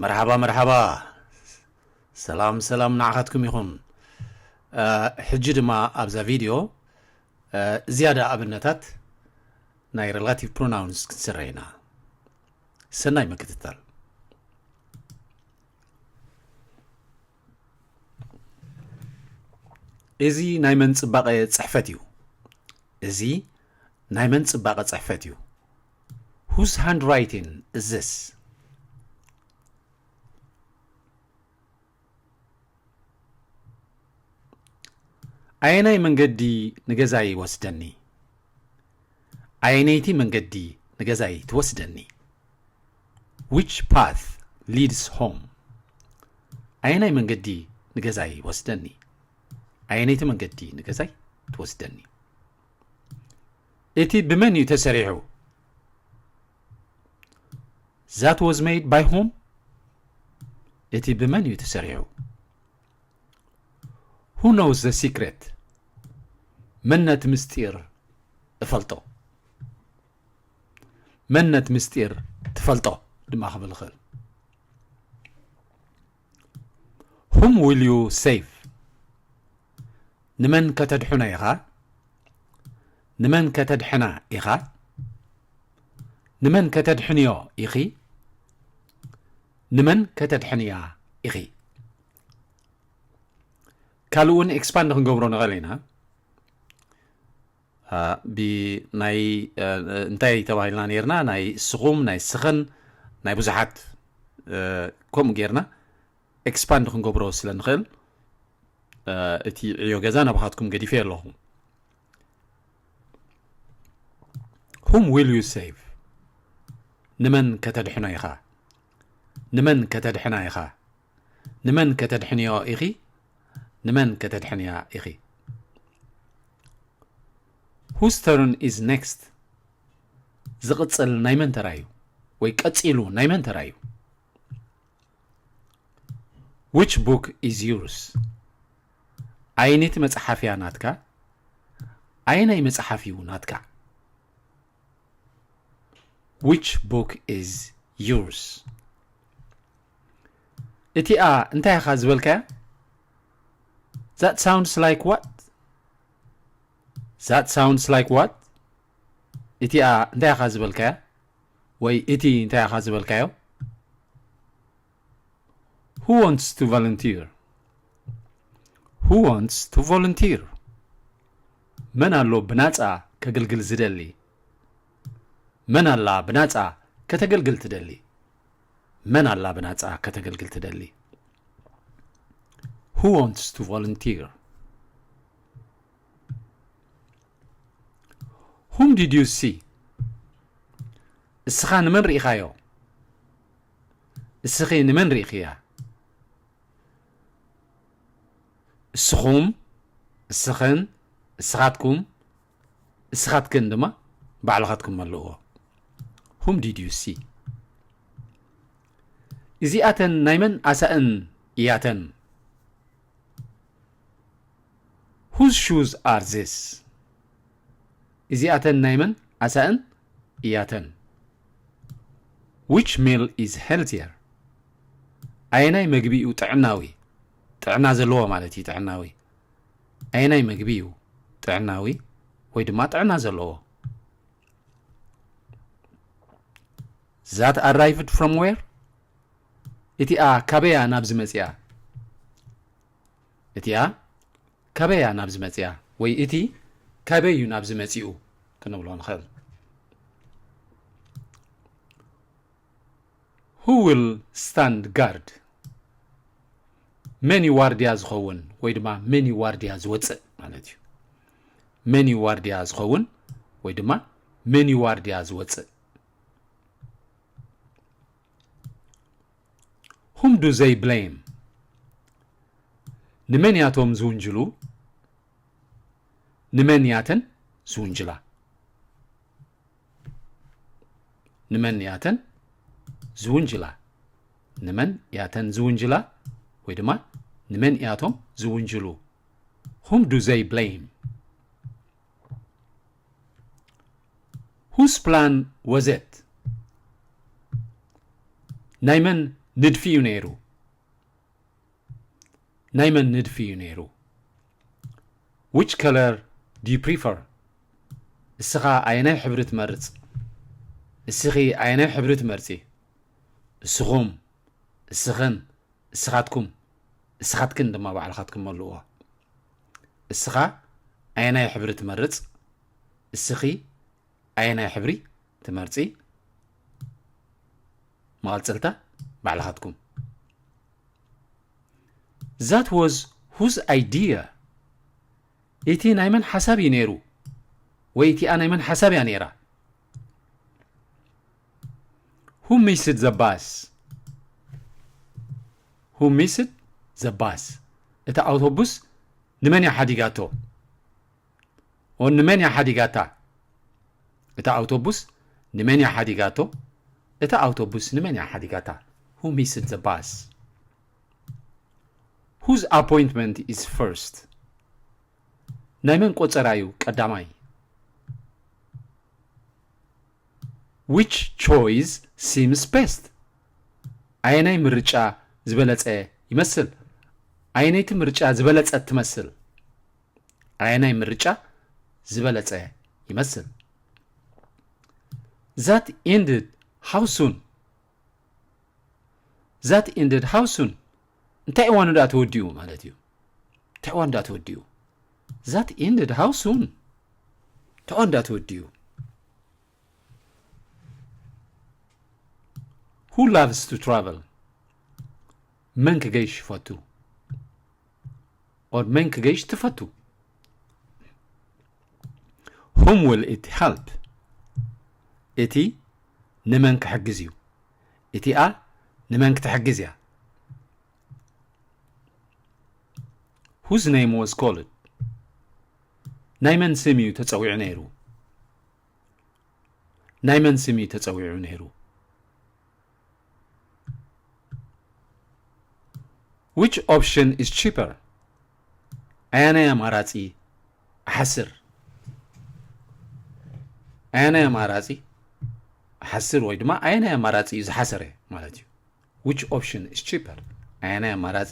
መርሓባ መርሓባ፣ ሰላም ሰላም ንዓኻትኩም ይኹን። ሕጂ ድማ ኣብዛ ቪድዮ ዝያዳ ኣብነታት ናይ relative pronouns ክንስርሕ ኢና። ሰናይ ምክትታል። እዚ ናይ መን ጽባቐ ጽሕፈት እዩ? እዚ ናይ መን ጽባቐ ጽሕፈት እዩ? Whose handwriting is this? ኣየናይ መንገዲ ንገዛይ ይወስደኒ? ኣየነይቲ መንገዲ ንገዛይ ትወስደኒ? Which path leads home? ኣየናይ መንገዲ ንገዛይ ይወስደኒ? ኣየነይቲ መንገዲ ንገዛይ ትወስደኒ? እቲ ብመን እዩ ተሰሪሑ? That was made by whom? እቲ ብመን እዩ ተሰሪሑ? Who knows the secret? መን ነቲ ምስጢር እፈልጦ? መን ነቲ ምስጢር ትፈልጦ ድማ ክብል እኽእል። Whom will you save? ንመን ከተድሕኖ ኢኻ? ንመን ከተድሕና ኢኻ? ንመን ከተድሕንዮ ኢኺ? ንመን ከተድሕንያ ኢኺ? ካልእ እውን expand ክንገብሮ ንኽእል ኢና። ብናይ እንታይ ተባሂልና ነርና? ናይ እስኹም፣ ናይ እስኽን፣ ናይ ብዙሓት ከምኡ ጌርና expand ክንገብሮ ስለ ንኽእል እቲ ዕዮ ገዛ ናባኻትኩም ገዲፈ ኣለኹ። Whom will you save? ንመን ከተድሕኖ ኢኻ? ንመን ከተድሕና ኢኻ? ንመን ከተድሕንዮ ኢኺ? ንመን ከተድሕንያ ኢኺ? Whose turn is next? ዝቕጽል ናይ መን ተራ እዩ? ወይ ቀጺሉ ናይ መን ተራ እዩ? Which book is yours? ኣየነይቲ መጽሓፍ እያ ናትካ? ኣየናይ መጽሓፍ እዩ ናትካ? Which book is yours? እቲኣ እንታይ ኢኻ ዝበልካያ? That sounds like what? That sounds like what? እቲኣ እንታይ ኢኻ ዝበልካያ? ወይ እቲ እንታይ ኢኻ ዝበልካዮ? Who wants to volunteer? Who wants to volunteer? መን ኣሎ ብናጻ ከገልግል ዝደሊ? መን ኣላ ብናጻ ከተገልግል ትደሊ? መን ኣላ ብናጻ ከተገልግል ትደሊ? Who wants to volunteer? Whom did you see? እስኻ ንመን ርኢኻዮ? እስኺ ንመን ርኢኽያ? እስኹም፣ እስኽን፣ እስኻትኩም፣ እስኻትክን ድማ ባዕልኻትኩም መልእዎ። Whom did you see? እዚኣተን ናይ መን ኣሳእን እያተን? Whose shoes are this? እዚኣተን ናይ መን ኣሳእን እያተን? Which meal is healthier? ኣየናይ መግቢ እዩ ጥዕናዊ? ጥዕና ዘለዎ ማለት እዩ ጥዕናዊ። ኣየናይ መግቢ እዩ ጥዕናዊ ወይ ድማ ጥዕና ዘለዎ? That arrived from where? እቲኣ ካበያ ናብዚ መጽያ? እቲኣ ካበያ ናብዚ መጽያ? ወይ እቲ ካበይ እዩ ናብዚ መጺኡ ክንብሎ ንኽእል። Who will stand guard? መን እዩ ዋርድያ ዝኸውን ወይ ድማ መን እዩ ዋርድያ ዝወጽእ ማለት እዩ። መን እዩ ዋርድያ ዝኸውን ወይ ድማ መን እዩ ዋርድያ ዝወጽእ? Whom do they blame? ንመን እያቶም ዝውንጅሉ? ንመን እያተን ዝውንጅላ? ንመን እያተን ዝውንጅላ? ንመን እያተን ዝውንጅላ ወይ ድማ ንመን እያቶም ዝውንጅሉ? Whom do they blame? Whose plan was it? ናይ መን ንድፊ እዩ ነይሩ። ናይ መን ንድፊ እዩ ነይሩ? Which color do you prefer? እስኻ ኣየናይ ሕብሪ ትመርጽ? እስኺ ኣየናይ ሕብሪ ትመርጺ? እስኹም፣ እስኽን፣ እስኻትኩም፣ እስኻትክን ድማ ባዕልኻ ትክመልዎ። እስኻ ኣየናይ ሕብሪ ትመርጽ? እስኺ ኣየናይ ሕብሪ ትመርጺ? መቐጸልታ ባዕልኻትኩም። That was whose idea? እቲ ናይ መን ሓሳብ እዩ ነይሩ? ወይ እቲኣ ናይ መን ሓሳብ እያ ነይራ? Who missed the bus? Who missed the bus? እታ ኣውቶቡስ ንመን እያ ሓዲጋቶ? ኦ ንመን እያ ሓዲጋታ? እታ ኣውቶቡስ ንመን እያ ሓዲጋቶ? እታ ኣውቶቡስ ንመን እያ ሓዲጋታ? Who missed the bus? Whose appointment is first? ናይ መን ቆጸራ እዩ ቀዳማይ? Which choice seems best? ኣየናይ ምርጫ ዝበለጸ ይመስል? ኣየነይቲ ምርጫ ዝበለጸት ትመስል? ኣየናይ ምርጫ ዝበለጸ ይመስል? That ended how soon? That ended how soon? እንታይ እዋኑ ደኣ ተወዲኡ ማለት እዩ? እንታይ እዋኑ ደኣ ተወዲኡ? That ended how soon? እንታይ እዋኑ ደኣ ተወዲኡ? Who loves to travel? መን ክገይሽ ይፈቱ? Or መን ክገይሽ ትፈቱ? Whom will it help? እቲ ንመን ክሕግዝ እዩ? እቲኣ ንመን ክትሕግዝ እያ? Whose name was called? ናይ መን ስም እዩ ተጸዊዑ ነይሩ? ናይ መን ስም እዩ ተጸዊዑ ነይሩ? Which option is cheaper? ኣየናይ ኣማራጺ እሓስር? ኣየናይ ኣማራጺ እሓስር ወይ ድማ ኣየናይ ኣማራጺ እዩ ዝሓሰረ ማለት እዩ? Which option is cheaper? ኣየናይ ኣማራጺ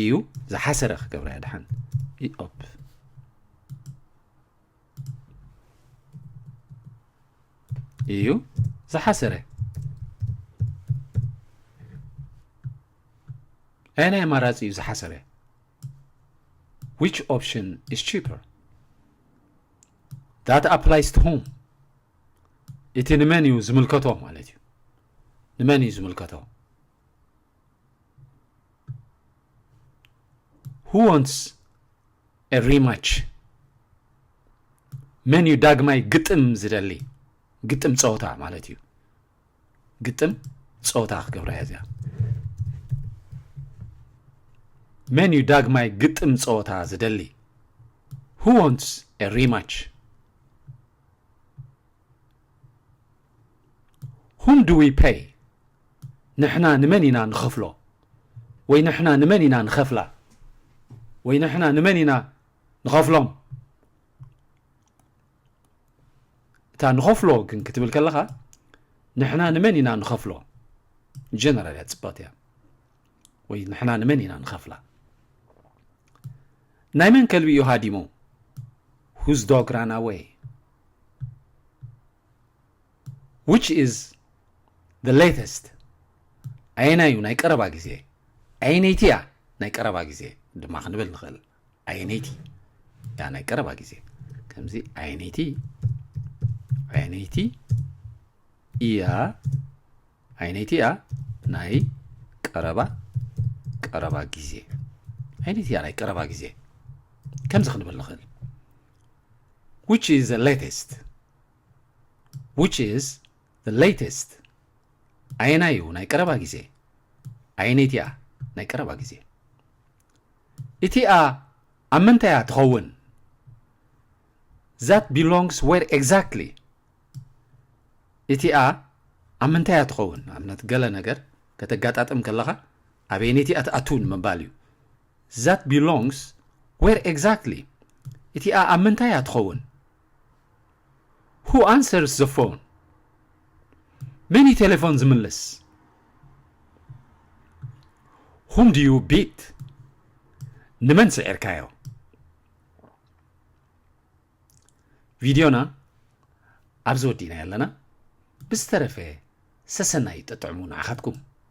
እዩ ዝሓሰረ ክገብራ እያ ድሓን? ኢኦፕ እዩ ዝሓሰረ። ኣየናይ ኣማራጺ እዩ ዝሓሰረ? Which option is cheaper? That applies to whom? እቲ ንመን እዩ ዝምልከቶ ማለት እዩ። ንመን እዩ ዝምልከቶ? Who wants a rematch? መን እዩ ዳግማይ ግጥም ዝደሊ? ግጥም ጸወታ ማለት እዩ። ግጥም ጸወታ ክገብራ እያ እዚኣ። መን እዩ ዳግማይ ግጥም ጸወታ ዝደሊ? Who wants a rematch? Whom do we pay? ንሕና ንመን ኢና ንኸፍሎ? ወይ ንሕና ንመን ኢና ንኸፍላ? ወይ ንሕና ንመን ኢና ንኸፍሎም? እታ ንኸፍሎ ግን ክትብል ከለኻ ንሕና ንመን ኢና ንኸፍሎ? ጀነራል እያ ጽብቕቲ እያ። ወይ ንሕና ንመን ኢና ንኸፍላ? ናይ መን ከልቢ እዩ ሃዲሙ? Whose dog ran away? Which is the latest? ኣየናይ እዩ ናይ ቀረባ ግዜ? ኣየነይቲ እያ ናይ ቀረባ ግዜ ድማ ክንብል ንኽእል። ኣየነይቲ እያ ናይ ቀረባ ግዜ? ከምዚ ኣየነይቲ፣ ኣየነይቲ እያ፣ ኣየነይቲ እያ ናይ ቀረባ፣ ቀረባ ግዜ? ኣየነይቲ እያ ናይ ቀረባ ግዜ? ከምዚ ክንብል ንኽእል። Which is the latest? Which is the latest? ኣየናይ እዩ ናይ ቀረባ ግዜ? ኣየነይቲ እያ ናይ ቀረባ ግዜ? እቲኣ ኣብ ምንታይ እያ ትኸውን? That belongs where exactly? እቲኣ ኣብ ምንታይ እያ ትኸውን? ንኣብነት ገለ ነገር ከተጋጣጥም ከለኻ ኣበየነይቲ እያ ትኣቱ ንምባል እዩ። That belongs where exactly? እቲኣ ኣብ ምንታይ እያ ትኸውን? Who answers the phone? መን እዩ ቴሌፎን ዝምልስ? Whom do you beat? ንመን ስዒርካዮ? ቪድዮና ኣብዚ ወዲእና ኣለና። ብዝተረፈ ሰሰናይ ጥጥዕሙ ንዓኻትኩም።